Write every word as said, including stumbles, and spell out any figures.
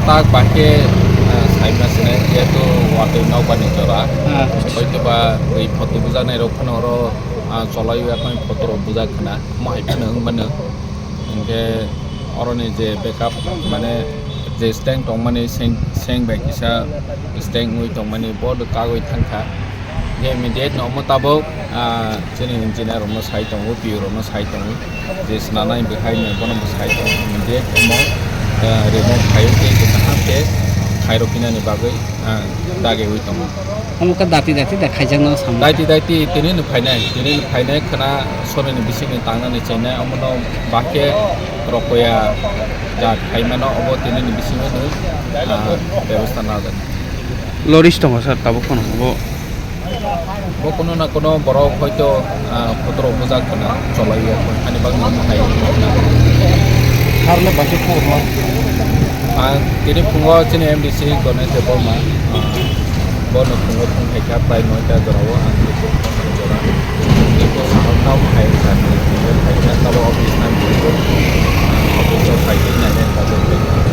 tak bahai khe, ah, saima sinai, jehetu watwi nokbar ni jora. Ah. Hoitoba oi photo bujaknai rok phano oro, ah, cholai ya phano photo rok bujak khna, mo hai phano wng mano. Hinkhe oroni je backup, mane je stand tongmani seng, seng bai kisa stand wngwi tongmani bo kagwi thangkha. Hinkhe immediate no omo tabuk, ah, chini engineer rokno sai tongo, P O rokno sai tongo, je swnamnai bwkhai no bono bo sai tongo. Immediate omo, ah, remove khai tei kaham khe khairok hinani bagwi, ah, dagiwi tongo. Omo khe dati dati da khaijakno samung. Daiti daiti tini no phainai, tini no phainai khwna sonini bisingni tangnani chainai, omono bahai khe rokoya ja khaimano obo tini ni bisingo no, ah, bebostha najak. Loris tongo sir, tabuk phano bo. Bo kuno na kuno borok hoito, ah, photo rok bujak khwna cholai ya, ani bagwi omo hai. Harle basi khobor ma. Ang tini phungo chini M D C Ganesh Debbarma, ah, bono phungo phung hai kha prai noita jora o ang tini phung jora. Tini bo sahok tamo hai kha, hai kha tamo office nang tini, ah, office o phai tini nai nai ta jora.